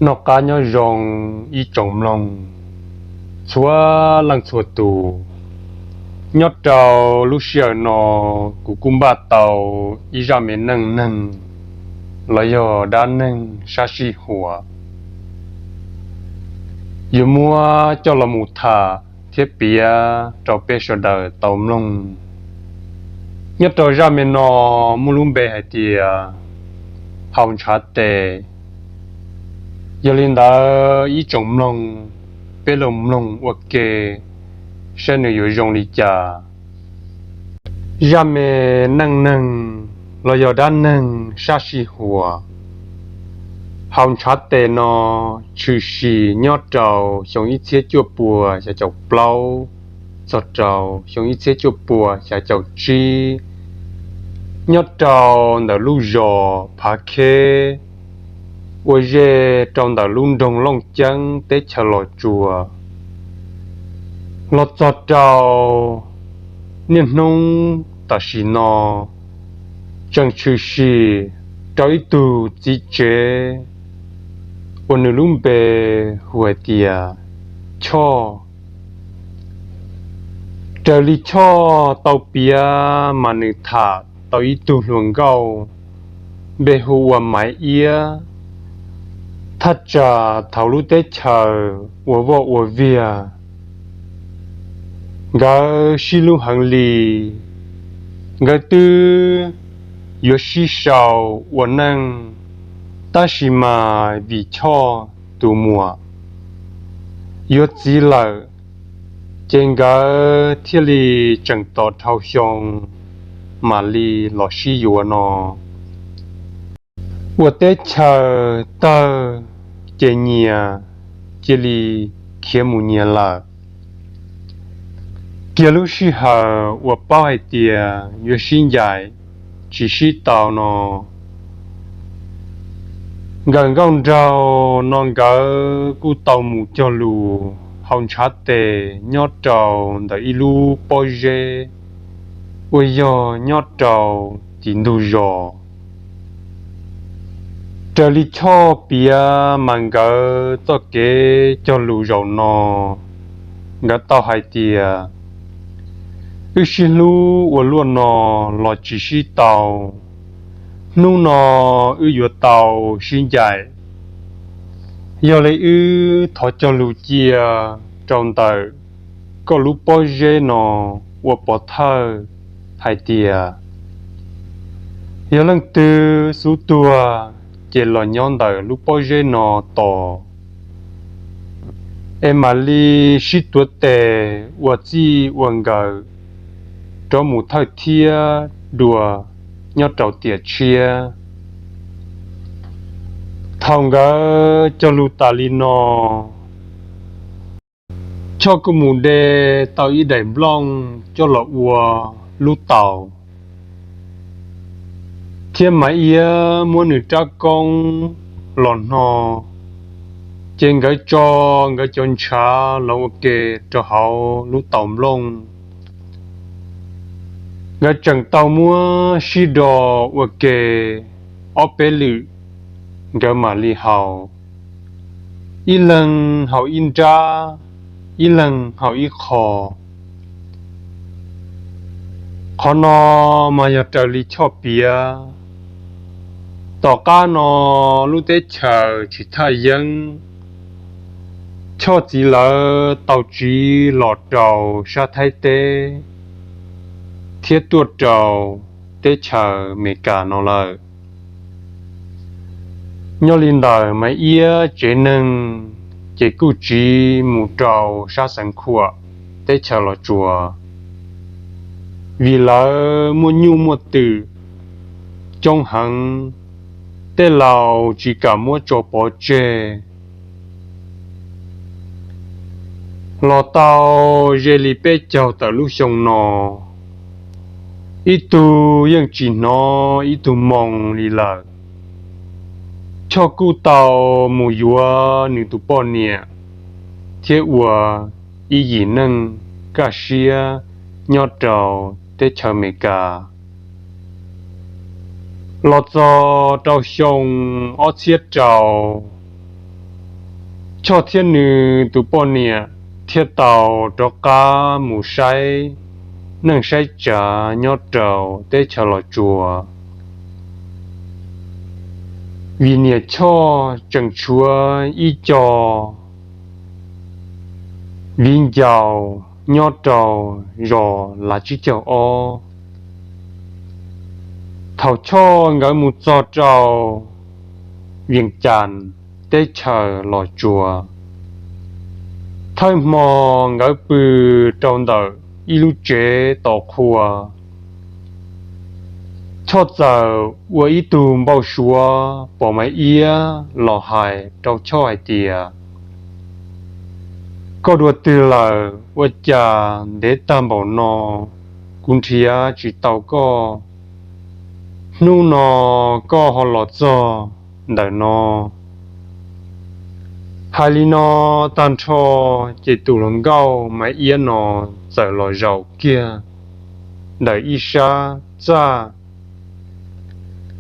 Noj qab nyob zoo ib tsoom mloog txhua leej txhua tus. Nyob rau lub sij hawm no, kuv kuj npaj tau ib zaj me neej neeg los yog dab neeg sab sij huam yuav muab coj los mus tham thiab piav rau peb sawv daws tau mloog. Nyob rau zaj me no muaj lub npe hais tias Haus Ntshav Tes. Yog li ntawd ib tsoom mloog, peb los mloog ua ke saib nws yuav zoo li cas. Zaj me neej neeg los yog dab neeg sab sij huam Haus Ntshav Tes no tshwm sim nyob rau xyoo ib txhiab cuaj puas xya caum plaub txog rau xyoo ib txhiab cuaj puas xya caum tsib, nyob rau ntawm lub zos Phav Kheb, ua zej rau ntawm lub nroog Looj Ceeb teb chaws Los Tsuas. Los txog rau niaj hnub tam sim no, tseem tshwm sim rau ib tug txiv tsev uas nws lub npe hu hais tias Choj. Raws li Choj tau piav mas nws tham tau ib tug hluas nkauj npe hu ua Maiv Iab. Thaj tsam thaum lub teb chaws ua voj ua viag, nkawd sib hlub heev li. Nkawd twb yuav sib sau ua neej, tab sis mas vim Choj tus muam yuav txiv lawm, ces nkawd thiaj li tseem tos dhau xyoo mam li los sib yuav no. Ua teb chaws tawg, ces nyias cia li khiav mus nyias lawm. Kiag lub sij hawm uas paub hais tias yuav sib ncaim tsis sib tau no, nkawm nkauj nraug no nkawd kuj tau mus cog lus haus ntshav tes nyob rau ntawm ib lub pob zeb uas yog nyob rau tim ntug zos. Raws li Choj piav mas nkawd txoj kev cog lus zaum no, nkawd tau hais tias, wb sib hlub ua luaj no los tsis sib tau, hnub no wb yuav tau sib ncaim. Yog li wb thov cog lus cia rau ntawm koj lub pob zeb no ua pov thawj hais tias, yog leej twg xub tuag ces los nyob ntawm lub pob zeb no tos, es mam li sib tuav tes ua txij ua nkawm rov mus thawj thiab dua nyob rau tiam tshiab. Thaum nkawd cog lus tas li no, Choj kuj mus de tau ib daim nplooj coj los ua lub taus, thiab Maiv Iab muab nws rab koob los hno, ces nkawd tso nkawd cov ntshav los ua ke rau hauv lub taus nplooj. Nkawd tseem tau muab sib do ua ke ob peb lwm, nkawd mam li haus, ib leeg haus ib nrab, ib leeg haus ib qho. Qhov no mas yog raws li Choj piav. Tom qab no lub teb chaws tsis thaj yeeb, Choj txiv lawv tau tsiv los rau sab Thaib teb thiab tuaj rau teb chaws Amelikas no lawm. Nyob li ntawm Maiv Iab tsev neeg ces kuj tsiv mus rau sab Xeev Khuam teb chaws Los Tsuas, vim lawv muaj nyuj muaj twm coob heev, tej laus tsis kam muab tso pov tseg. Los tau ze li peb caug tawm lub xyoo no, ib tug yeej tsis hnov ib tug moo li lawm. Choj kuj tau mus yuav nws tus poj niam thiab ua ib yim neej kaj siab nyob rau teb chaws Amelikas. Los txog rau xyoo ob txhiab rau, Choj thiab nws tus poj niam thiaj tau rov qab mus saib neej saib tsav nyob rau teb chaws Los Tsuas, vim niam Choj tseem tshuav ib co viv ncaus nyob rau zos Lav Tsib Caug Ob. Thaum Choj nkawd mus txog rau Vias Cas teb chaws Los Tsuas, thawj hmo nkawd pw rau ntawm ib lub tsev tos qhua, Choj txawm ua ib tug npau suav pom Maiv Iab los hais rau Choj hais tias, Koj dua twg lawm ua cas ntev tag npaum no, kuv nrhiav tsis tau koj, hnub no koj ho los txog ntawm no? Hais li no tag nrho ces tus hluas nkauj Maiv Iab no txawm los zaum kiag ntawm ib sab txaj,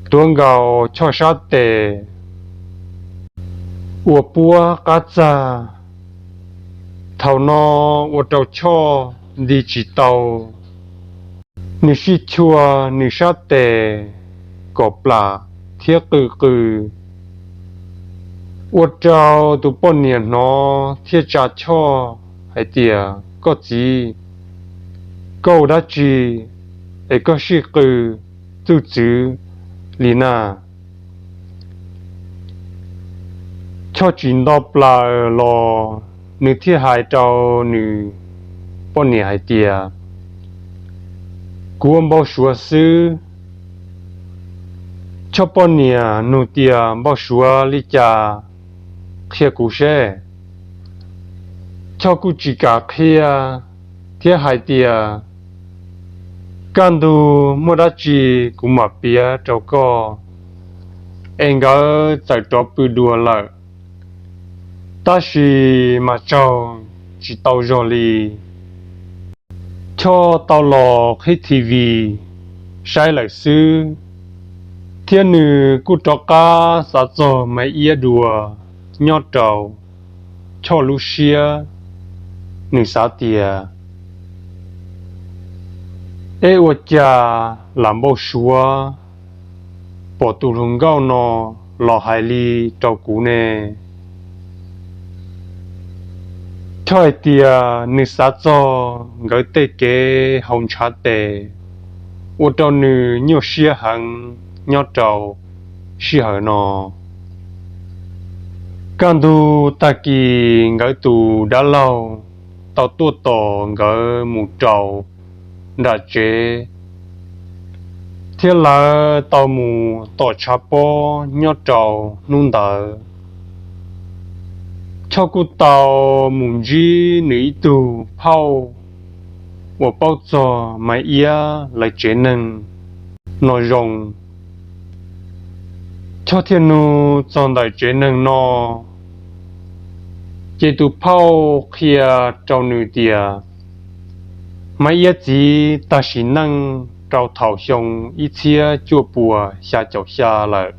tuav nkaus Choj sab tes ua puab qab txag. Thaum no ua rau Choj nti tsis tau, nws sij chua nws sab tes kom plam thiab qw qw, ua rau tus poj niam hnov thiaj tsa Choj hais tias, Koj txiv, koj ua dab tsi es koj sij qw txuj txwv li na? Choj tsis nto plaws los nws thiaj hais rau nws poj niam hais tias, Kuv ua npau suav xwb. Choj poj niam nug tias, Npau suav li cas? Qhia kuv seb. Choj kuj tsis kam qhia thiab hais tias, Kaj ntug muaj dab tsi kuv mam piav rau koj. Es nkawd txawm rov pw dua lawm, tab sis mas tsaug tsis tau zog li. Choj tau los qhib T V saib lawm xwb, thiab nws kuj rov qab xav txog Maiv Iab dua nyob rau Choj lub siab. Nws xav tias, Eb, ua cas lam npau suav pom tus hluas nkauj no los hais li rau kuv ne? Choj hais tias nws xav txog nkawd tej kev haus ntshav tes, ua rau nws nyuaj siab heev nyob rau sij hawm no. Kaj ntug tag kis nkawd tus dab laug tau tuaj tos nkawd mus rau nram tsev, thiab lawv tau mus tom tshav pob nyob rau hnub ntawd. Choj kuj tau mus ntsib nws ib tug phauj uas paub txog Maiv Iab lawv tsev neeg no zoo. Choj thiaj nug txog ntawm tsev neeg no, ces tus phauj qhia rau nws tias, Maiv Iab txiv tag sim neej rau thaum xyoo ib txhiab cuaj puas xya caum xya lawm.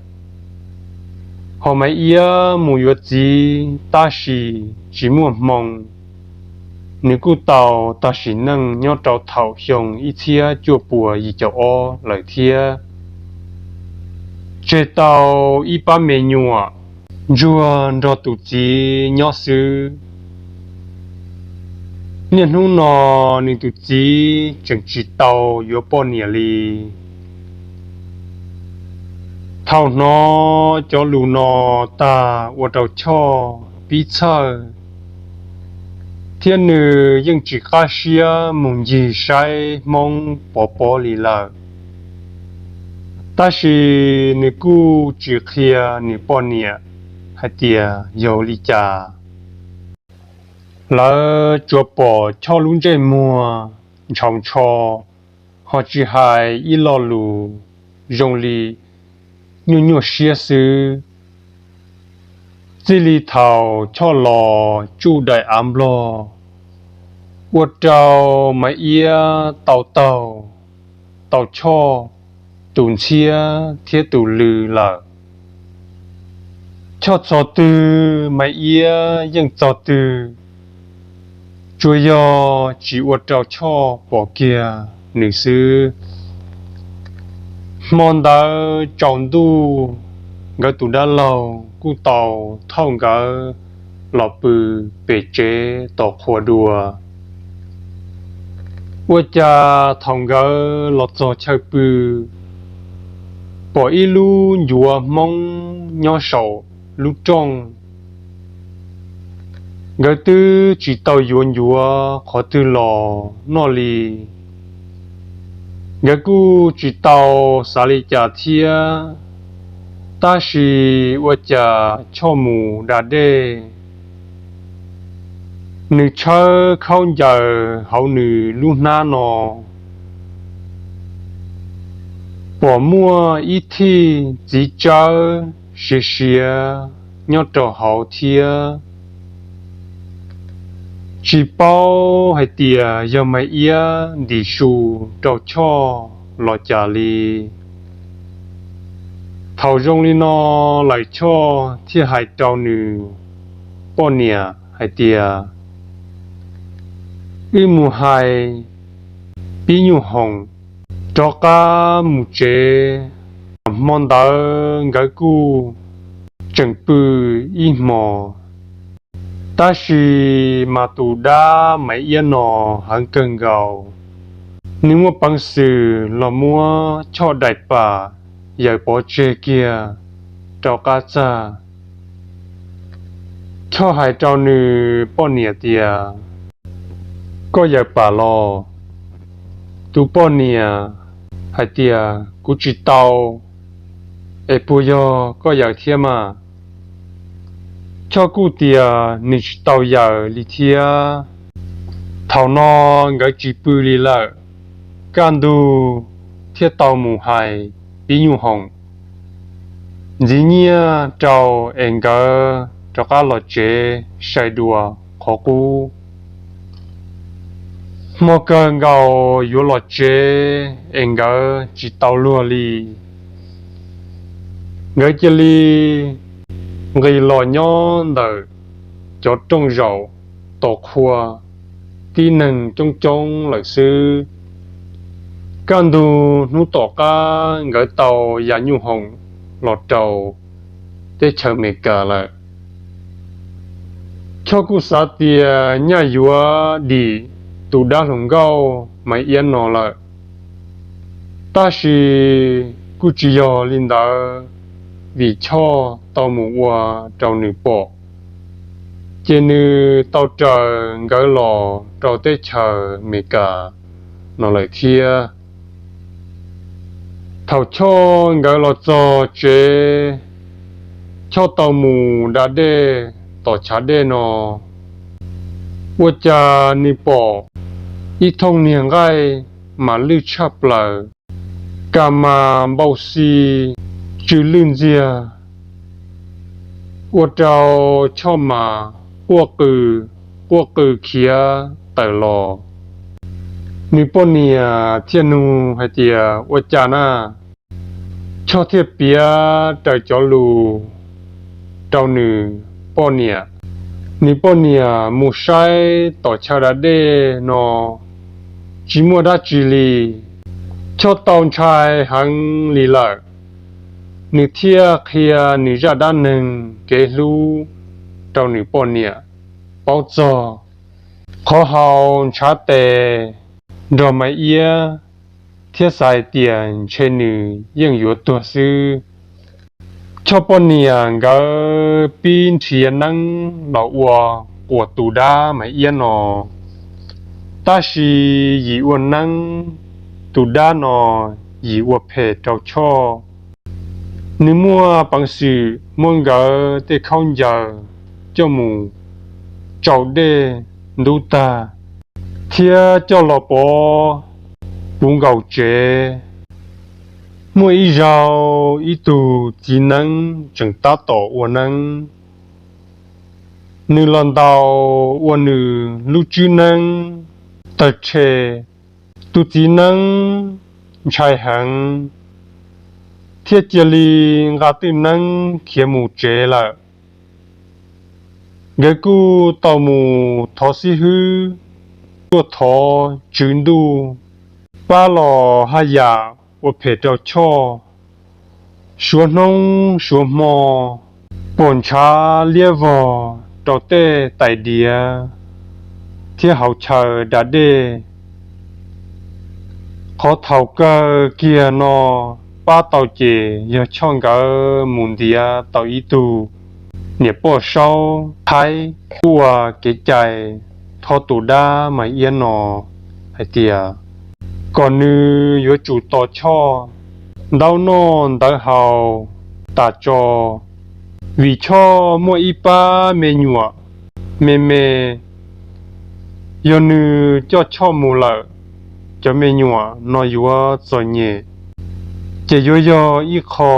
Ho Maiv Iab mus yuav txiv tab sis tsis muaj hmoo, nws kuj tau tag sim neej nyob rau thaum xyoo ib txhiab cuaj puas yim caum ob lawm thiab, tseg tau ib pab me nyuam ntsuag nrog tus txiv nyob xwb. Niaj hnub no nws tus txiv tseem tsis tau yuav poj niam li. Thaum hnov cov lus no tag ua rau Choj pib txhawj, thiab nws yeej tsis qab siab mus ncig saib Hmoob Pov Pob li lawm. Tab sis nws kuj tsis qhia nws poj niam hais tias yog li cas. Lawv tsuas pom Choj lub ntsej muag ntshaus ntsho, ho tsis hais ib lo lus, zoo li nyuaj nyuaj siab xwb. Txij li thaum Choj los tsuj daim av nplog, ua rau Maiv Iab tau taug tau Choj tus ntxhiab thiab tus lw lawm. Choj txog twg Maiv Iab yeej txog twg, tsuas yog tsis ua rau Choj pom kiag nws xwb. Hmo ntawd tsaus ntuj, nkawd tus dab laug kuj tau thauj nkawd los pw pem tsev tos qhua dua. Ua cas thaum nkawd los txog chaw pw, pom ib lub ncuav Hmoob nyob saum lub rooj. Nkawd twb tsis tau yuav ncuav qhov twg los noj li, nkawd kuj tsis tau xav li cas thiab. Tab sis ua cas Choj mus da dej, nws tshawb khaub ncaws hauv nws lub hnab no, pom muaj ib thij txiv tsawb siav siav nyob rau hauv thiab. Tsis paub hais tias yog Maiv Iab ntim su rau Choj los cas li. Thaum zoo li no lawm Choj thiaj hais rau nws poj niam hais tias, Wb mus hais pib nyuj hoom rov qab mus tsev. Hmo ntawd nkawd kuj tseem pw ib hmos, tab sis mas tus dab Maiv Iab no heev kawg nkaus. Nws muaj peev xwm los muab Choj daim pam yaws pov tseg kiag rau qab txag. Choj hais rau nws poj niam tias, Koj yaws pam los? Tus poj niam hais tias, Kuv tsis tau, es puas yog koj yaws thiab mas? Choj kuj tias nws tsis tau yaws li thiab. Thaum no nkawd tsis pw li lawm, kaj ntug thiaj tau mus hais pib nyuj hoom ntxiv nyiaj rau es nkawd rov qab los tsev sai dua qhov qub. Hmo kawg nkaus yuav los tsev es nkawd tsis tau luag li. Nkawd cia li nqis los nyob ntawm cov rooj zaum tos qhua, tib neeg coob coob lawm xwb. Kaj ntug hnub tom qab nkawd tau ya nyuj hoom los rau teb chaws Amelikas lawm. Choj kuj xav tias nyaj yuav dim tus dab hluas nkauj Maiv Iab no lawm, tab sis kuj tsis yog li ntawd, vim Choj tau mus ua rau nws pom, ces nws tau raws nkawd los rau teb chaws Amelikas no lawm thiab. Thaum Choj nkawd los txog tsev, Choj tau mus da dej tom chav dej no, ua cas nws pom ib thooj niag nqaij mas lwj tshaj plaws, ka mas npau xi tsw lwj ntxiag, ua rau Choj mas quaj qw, quaj qw khiav tawm los. Nws poj niam thiaj nug hais tias, Ua cas na? Choj thiaj piav raws cov lus rau nws poj niam. Nws poj niam mus saib tom chaw da dej no tsis muaj dab tsi li. Choj tau ntshai heev li lawm, nws thiaj qhia nws zaj dab neeg kev hlub rau nws poj niam paub txog. Qhov haus ntshav tes nrog Maiv Iab thiab xav hais tias ntshe nws yeej yuav tuag xwb. Choj poj niam nkawd pib nrhiav neeb los ua quas tus dab Maiv Iab no, tab sis yim ua neeb tus dab no yim ua phem rau Choj. Nws muaj peev xwm muab nkawd tej khaub ncaws coj mus tsau dej ntub tag, thiab coj los pov puv nkaus tsev. Muaj ib zaug ib tug txiv neeb tseem tab tom ua neeb, nws los ntaus ua nws lub tswb neeb tawg rhe. Tus txiv neeb ntshai heev thiab cia li nqa twj neeb khiav mus tsev lawm. Nkawd kuj tau mus thov xib hwb, tuaj thov tswv ntuj, pab los haj yam ua phem rau Choj. Suav hnub suav hmo, pom ntshav liab vog rau tej tais diav thiab hauv chaw da dej. Qhov thaum kawg kiag no pab tau ces yog Choj nkawd mus ntiav tau ib tug niam poj saub Thaib ua kev cai thov tus dab Maiv Iab no hais tias kom nws yuav tsum tos Choj ntaub noj ntawv haus tas tso, vim Choj muaj ib pab me nyuam me me, yog nws coj Choj mus lawm, cov me nyuam no yuav txom nyem, ces yuav yog ib qho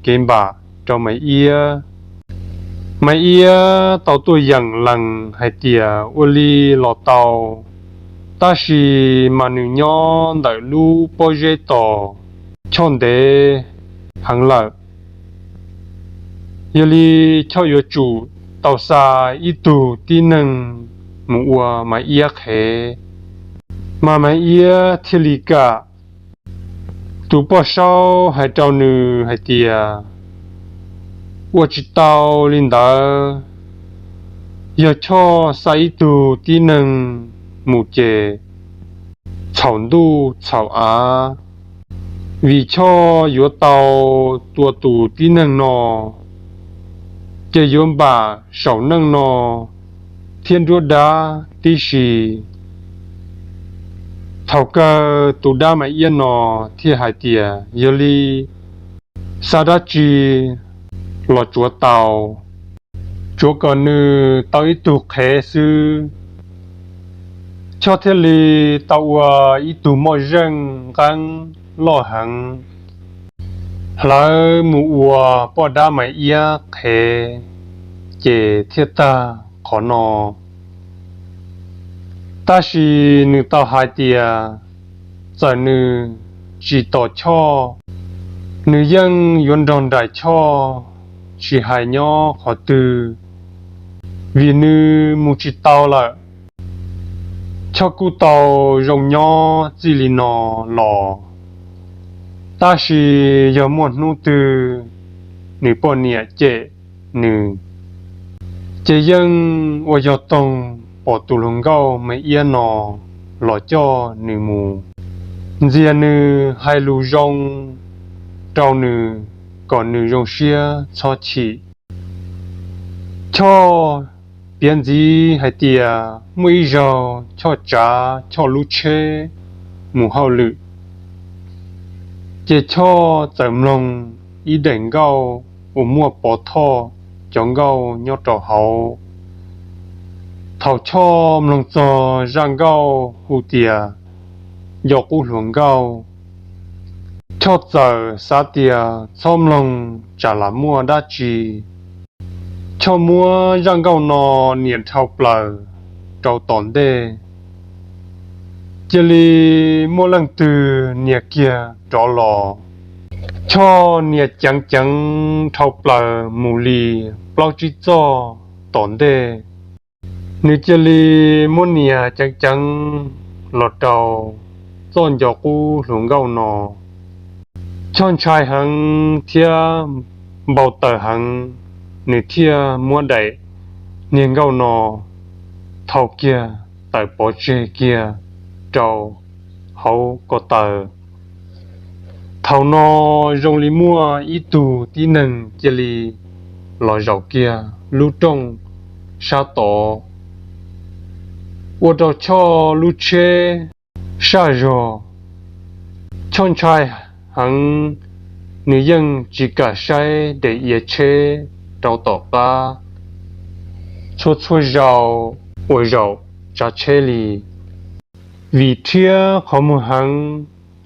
kev npam rau Maiv Iab. Maiv Iab tau tuaj yeem lees hais tias ua li los tau, tab sis mas nws nyob ntawm lub pob zeb tos Choj ntev heev lawm. Yog li Choj yuav tsum tau xa ib tug tib neeg mus ua Maiv Iab qhev. Mas Maiv Iab thiaj li kam. Tus poj saub hais rau nws hais tias, ua tsis tau li ntawd, yog Choj xa ib tug tib neeg mus ces txhaum ntuj txhaum av, vim Choj yuav tau tua tus tib neeg no, ces yuav npam saum neej no thiab nruab dab tib si. Thaum kawg tus dab Maiv Iab no thiaj hais tias, yog li xa dab tsi los tsuav tau, tsuav kom nws tau ib tug qhev xwb. Choj thiaj li tau ua ib tug moj zeej nqeeb loj heev, hlawv mus ua poj dab Maiv Iab qhev, ces thiaj tag qhov no. Tab sis nws tau hais tias, txawm nws tsis tos Choj, nws yeej yuav nrog nraim Choj, tsis hais nyob qhov twg, vim nws mus tsis tau lawm. Choj kuj tau zoo nyob txij li no los, tab sis yog muaj hnub twg nws poj niam cem nws, ces yeej ua yog toog pom tus hluas nkauj Maiv Iab no los coj nws mus, ntxias nws, hais lus zoo rau nws kom nws zoo siab txhob chim. Choj piav ntxiv hais tias muaj ib zaug Choj tsav Choj lub tsheb mus hauj lwm, ces Choj txawm mloog ib daim nkauj uas muaj Pov Thoj cov nkauj nyob rau hauv. Thaum Choj mloog txog zaj nkauj hu tias Nco Qub Hluas Nkauj, Choj txawm xav tias txhob mloog tsam lam muaj dab tsi. Choj muab zaj nkauj no nias dhau plaws rau tom ntej, cia li muaj leej twg nias kiag rov los. Choj nias ceev ceev dhau plaws mus li plaub tsib txoj tom ntej, nws cia li muab nias ceev ceev los rau txoj Nco Qub Hluas Nkauj no. Choj ntshai heev thiab npau taws heev, nws thiaj muab daim niag nkauj no thau kiag tawm pov tseg kiag rau hauv ko taw. Thaum no zoo li muaj ib tug tib neeg cia li los zaum kiag lub rooj sab tod, ua rau Choj lub tsheb saj zog. Choj ntshai heev, nws yeej tsis kam saib daim iav tsheb rau tom qab txhua txhua zaus uas zaum tsav tsheb li, vim rhiab qhov muag heev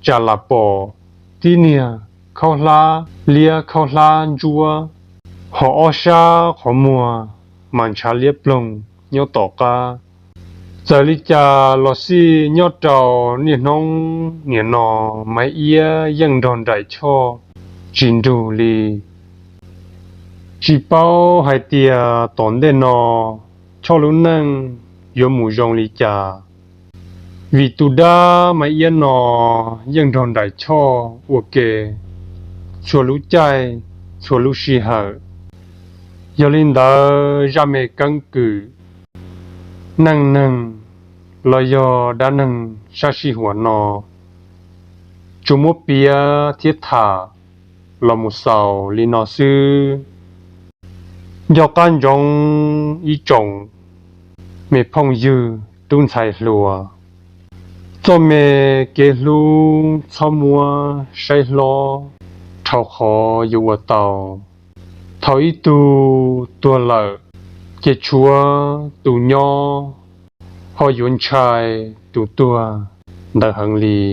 tsam lam pom tib niag khaub hlab liab khaub hlab ntsuab, ho ob sab qhov muag mas ntshav liab ploog nyob tom qab. Txawm li cas los xij nyob rau niaj hnub nim no Maiv Iab yeej nrog nraim Choj tsis nrug li. Tsis paub hais tias tom ntej no Choj lub neej yuav mus zoo li cas? Vim tus dab Maiv Iab no yeej nrog nraim Choj ua ke txhua lub caij txhua lub sij hawm. Yog li ntawd zaj me keeb kwm neej neeg los yog dab neeg sab sij huam no tsuas muab piav thiab tham los mus xaus li no xwb. Nco qab ntsoov ib tsoom me phooj ywg tub ntxhais hluas, txoj me kev hlub txhob muab saib hlob dhau qhov yuav ua tau. Thaum ib tug tuag lawm, ces tshuav tus nyob, ho yuav ntshai tus tuag ntawd heev li.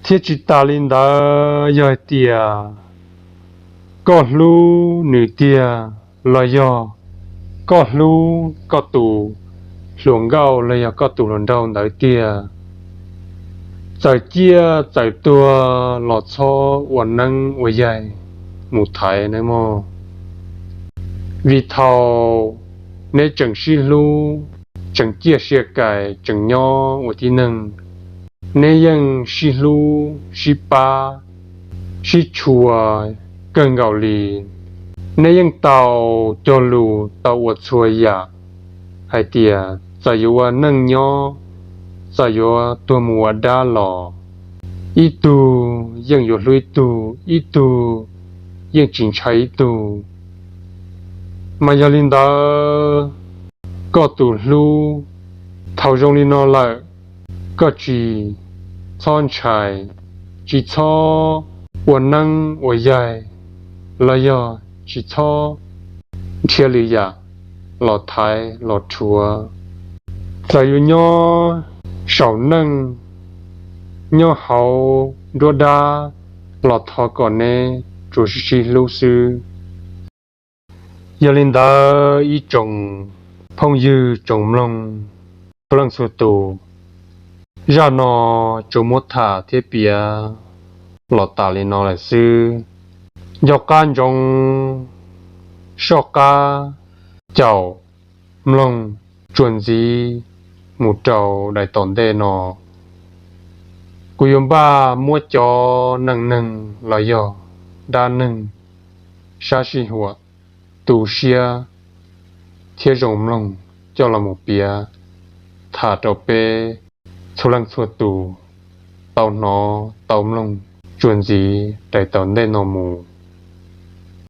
Thiab tsis tas li ntawd, yog hais tias koj hlub nws tiag los yog koj hlub koj tus hluas nkauj los yog koj tus hluas nraug ntawd tiag, txawm ciaj txawm tuag los txhob ua neeb ua yaig mus thaiv nawb mog. Vim thaum neb tseem sib hlub, tseem ciaj sia kais, tseem nyob ua tib neeg, neb yeej sib hlub sib pab, sib tshua kawg nkaus li. Neb yeej tau cog lus tau ua txhua yam hais tias txawm yuav ua neej nyob, txawm yuav tuag mus ua dab los, ib tug yeej yuav hlub ib tug, ib tug yeej tsis ntshai ib tug. Mas yog li ntawd, koj tus hlub, thaum zoo li no lawm, koj tsis txhob ntshai, tsis txhob ua neeb ua yaig, los yog tsis txhob nrhiav lwm yam los thaiv los rhuav. Txawm yuav nyob saum neej, nyob hauv nruab dab los thov kom neb tsuas sib sib hlub xwb. Yog li ntawd ib tsoom phooj ywg tsoom mloog txhua leej txhua tus, zaj no tsuas muab tham thiab piav los tas li no lawm xwb. Nco qab ntsoov soj qab caum, mloog, tsuas ntxiv mus rau daim tom ntej no. Kuv yuav npaj muab cov neej neeg los yog dab neeg sab sij huam tu siab thiab zoo mloog coj los mus piav tham rau peb txhua leej txhua tus tau hnov tau mloog tsuas ntxiv daim tom ntej no mus.